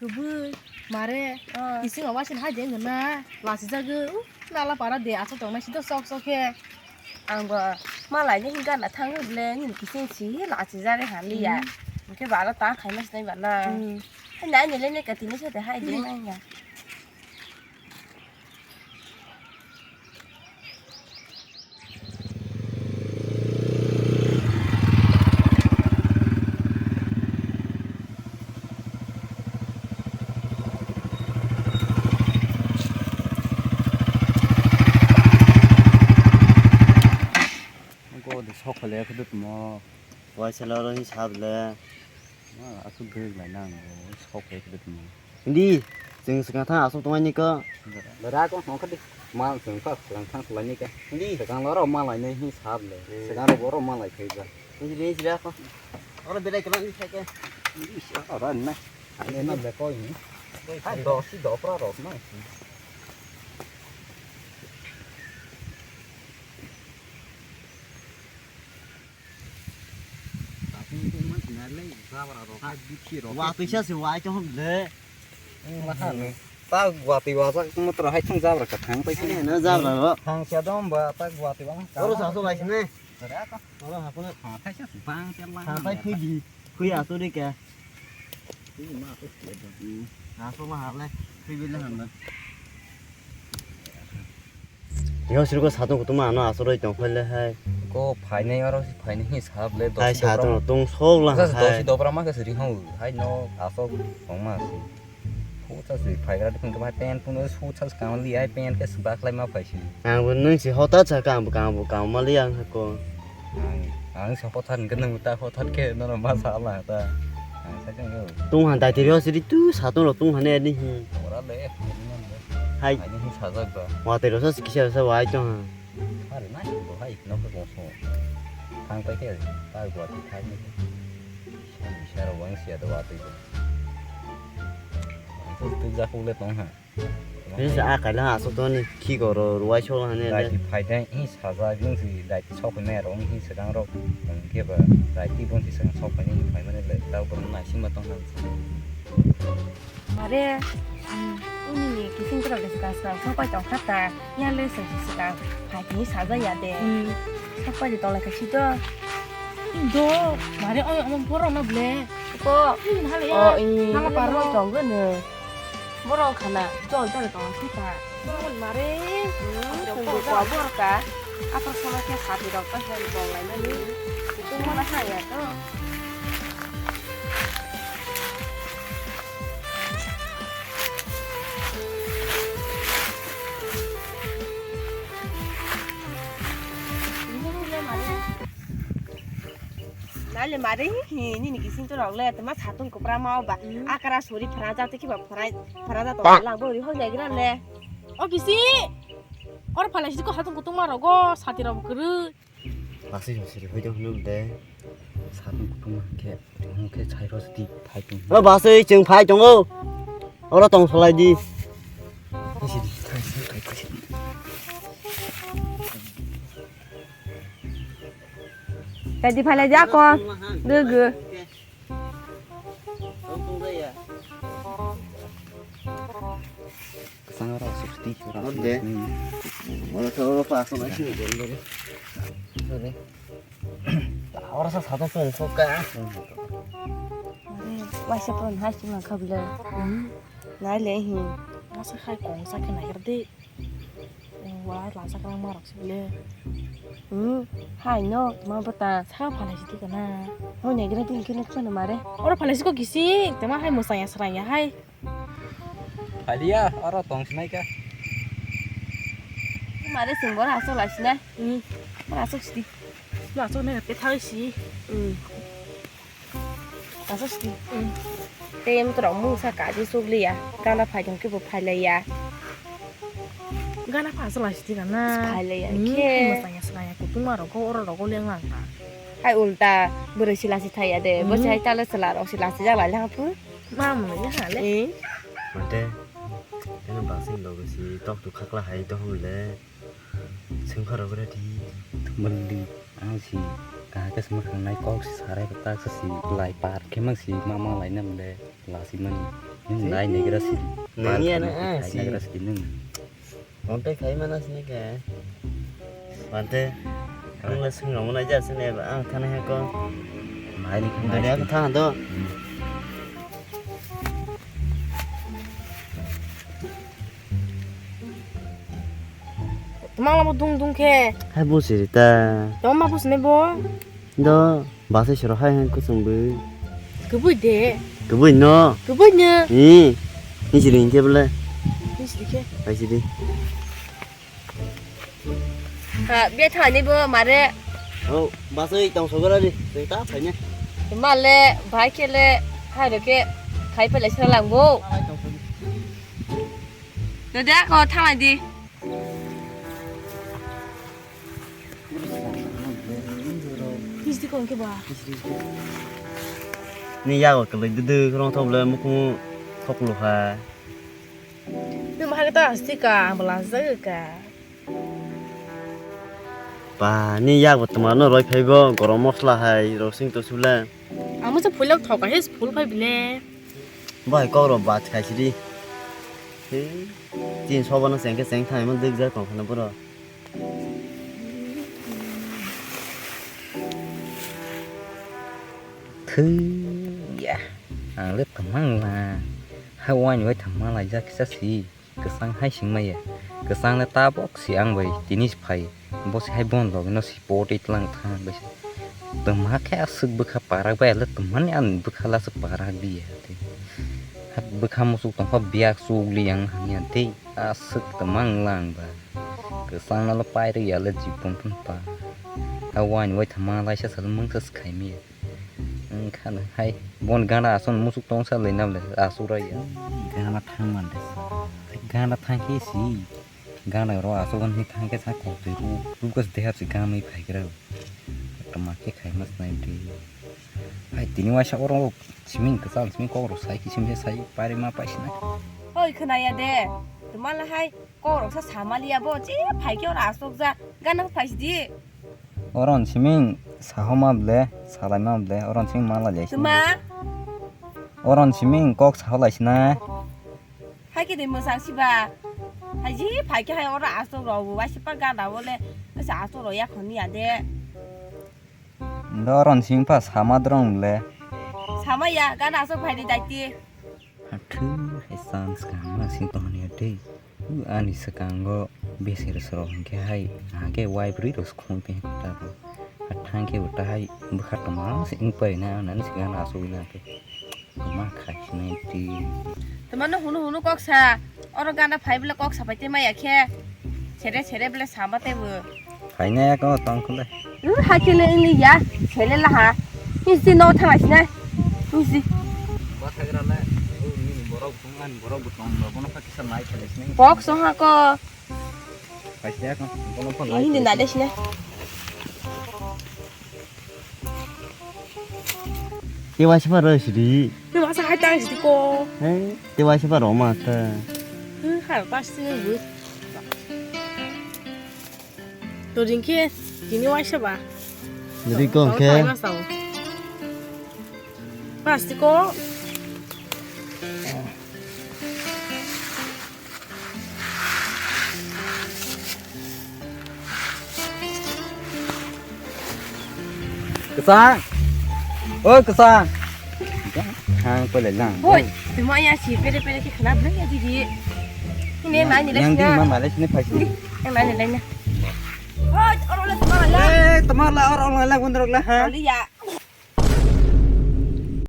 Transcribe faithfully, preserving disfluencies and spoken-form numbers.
Kubui, mare, Ah. Kisingo wasin hai de wngkha na, lachijagwi, uh, nala para de, aswk tongnai sito sok sok khe. Ang bo malai ni hwnka na thang ble, nini kising si lachijagwi haliya. Hmm. Hwnkhe bala ta khaima sinai bala. Hmm. Hai nai nile ne katini sate hai de Hmm. nai ya. Ang kok de sok khailai khe de tongmo. Waisa loro ni sab le. Ma, aswk gwnang nang, sok khailai khe de tongmo. Hindi, chwng swkang thang aswk tongmani ko. Dara ko hong khadi. Ma, chwng kha swkang thang swlaini khe. Hindi. Swkang loro malai nai hi sab le. Hmm. Swkang ro boro malai khai ba. Hindi, hindi, sila ko. Oro berai kala ni khai ke. Hindi, oro na. Ani na le ko ni. Ha, do si do pra ro na. Watwi sa se wai chong le. Ta watwi wasa motor hai thang jabra ka thang pai sini. Na jabra ro. Thang sia dom ba ta watwi wasa. Oro sa so lai sini. Oro ha kono. Ha thai sa bang tel lang. Ha pai phi di. Phi asu de ka. Aswk ma hap le, twi bile hwn le. Yo, sirko satung kutung ma ano aswk roi tong phai le hai. Ko phainai oro si phainai hi sap le. Hai dosi satung dobra. Tung sok lang. Dosi hai. Dosi dobra ma ka siri hau. Hai no aswk tong ma si. Hu cha si phai gra dikung to hai pen puno hu cha si kang li hai pen ke si baklai ma phai si. Ang bo nung si hota cha kang bo kang bo kang ma li ang ha ko. Ang, ang sa hothat hwnkhe nwng ta hothat khe nono ma sa la ta. Ang sa khe nwng. Tung han dai tiri o siri tu satung rok tung han ni hi. Ora le. Hai. Ani hi sajak ba. Wa tiri o sa kisa sa wai tong ha. Are na bo hai no ko so. Thang pai khe ta gwa ti thai ni. Sa ro wang sia do wa ti. Ang tu tu ja hu le tong ha. Ni sa a kaila aswk tongni khi goro ruwai sok hani le. Daiti phaidai hi sajak nung si daiti sok phai maya rok hi swkang rok tong khe ba daiti bon si swkang sok phai ni phai mani le ta borok naising ma tong nang. Mare, uni ni kising kora ke swkang swkang sok pai tong kha ta ya le swkang swkang phai ni sajak ya de. Hmm. Sok pai de tong lai kha si to. Do, mare oi omo borok no ble. Ko. Hale ya. Oh, ini. Nala paro. Tong gane. Borok khana jol jol tong si ta. Mon mare. Hmm, tong ko borok ka. Apa sama ke hati rok ta hel bong lai mani. Itu mana saya to. Nale mari hi nini kising to rok le tama satung kopra ma ba. Hmm. Akara sori phara jate kiba phara phara jato lang bo ri hoi nai gra le. O kisi. Or phala sidi ko hatung kutung ma rogo sati rok kwrwi. Basui sori hoi do hunu de. Satung kutung ma khe hunu khe chai ro sidi phai tung. O basui chwng phai tongo. Oro tong solai di. Sidi phai sidi phai sidi. Ready phalai di ako. Gugu. Kwchang oro sixty. Ode. Oro sa oro pa asal aisi. Ode. Oro sa sato song soka. Waisa pon hai sung khabla. Nai le hi. Masa khai kong sa khe nai de. Wa lasa kwrang ma rok si le. Hmm, hai no, ma bata. Sa phalai si kana. Hoi ne gra din kene kana mare. Oro phalai si ko kisi, tema hai musaya sraya hai. Phalia, oro tong sinai ka. Mare sing bora asok lai sinai. Hmm. Bora asok si. Bora asok ne pe thai si. Hmm. Aswk si. Hmm. Tei motor rok mungsa kaji sukliya. Gana phai tong khe bo phailaia. Gana pha aswk lai sidi gana. Phailaia. Hmm, khe. Mwsanya swkang ya kutung ma rok oro rok leng lang ta. Hai ulta bwrwi sila si thaiya de. Bo Hmm. si hai tale chwla rok sila si jak lai lang phu. Ma mwnwi ya ha le. Eh. Mate. Teno basing logo si tok tu khakla hai to hum le. Sengkha rok ready. Mali, ang si kaham khe se mwkhang nai kok se sarai rok tak se si lai par khe mang si ma ma lai nam le la si mani. Nung nai negra si. Nung ya na, ah, si. Negra si nung. Monte khai mana sini ke. Mante, ang le sing rong mana ja sini ba, ang thana he ko. Nai ni khai. Dunia ko thang do. Hmm. Tama lamo dung dung khe. Hai bo siri ta. Tama bo sini bo. Do, basa siro hai hai kuchung bo. Kubui de. Kubui no. Kubui no. Ni. Ni siri ke bole. Ni siri ke. Hai siri. Ha, be thani bo mare. Oh, basa i tong sogora di. Tong ta phai ne. Male, bai ke le, hai ro ke, khai pele sira lang bo. Dada, ko thalai di. Ni yago kwlwi dwdw khoroknw thok bwle mukhung thoklu kha. Nwng bahai khe ta aswk ka, ang bo lajagwi ka. Ba, ni yak bo twma no roi phaibo, gorom mosla hai rosing to sule. Amo se phulok thoka he phul phai bile. Bai kok ro bat khai sidi. He, tin soba no chengke cheng thai mo dek jak kong khana boro. Thwi ya. Ang le twmang la. Ha wani wai thangma lai jak kisa si. Kwchang hai singmaya. Kwchang le tabok si ang bai tini si phai. Bo si hai bon logino si poti tlang thang bai si. Twma khe aswk bwkha parak bai le twmani ang bwkha la se parak di ya. Tei ha bwkha musuk tongkha biyak chukli ang hamya tei aswk twmang lang ba. Kwchang no le pairwi ya le jibon phun pa. Ha wani wai thangma lai sa sal mungsa se khaimaya. Wngkha hai bon gana aswk musuk tong sa lai nam le aswk raya. Gana thang man de sa. Gana thang khe si. Gana ro aswk ni thang khe sa kok twi ru. Ru gas de hap si gana mai phai gra. Tama khe khai mas nai di. Hai tini waisa oro siming kwchal siming kok ro sai kisim se sai pari ma pai sina. Oi khwnaya de. Twma la hai. Kok rok sa samaliya bo, che phai khe oro aswk ja, gana phai sidi. Oron siming sahoma ble, salaima ble, oron siming mala le. Tuma? Oron siming kok saho lai sina. Hai khe de mwsang siba. Hai ji phai khe hai oro aswk rok bo, wai sipa gana bo le, asa aswk rok ya khoni ya de. Ndo oron sing pa sama drong le. Sama ya, gana aswk phai de daiti. Athu, hai chance ka ma sing tong ya de. U ani swkango besir soro hingke hai, hake wai bwrwi rok khum pe ta bo. Athang ke uta hai bwkha tongma se ing pai na, nani se gana aswk na ke. Ma khai sinai ti. Tama no hunu hunu kok sa. Oro gana phai bole kok sa pai te maya khe. Sere sere bole sama te bo. Phainai ako tongkhle. Ur hakile ini ya, sele laha. Nisi no thang sina. Nisi. Ba thagra le, o ni borok thung an borok butong no bono kha kisa nai khale sini. Kok song ha ko. Phaisya ko, bono pha nai. Ini nai sina. Te waisa ma roi sidi. Te waisa hai tang sidi ko. He, te waisa ma roma ta. He, har ta sidi bu. To ringke tini waisa ba. Ri ko khe. Plastic ko. Kwchang. Oi, kwchang. Hang pele lang. Boy, tuma ya si pere pere ke khana bring ya didi. Ini nai ni. Yang di ma male sini phaisi. Yang nai ni lai na. Oi, oro le tuma la. Eh, tuma la, oro le la gunrok la ha. Oli ya.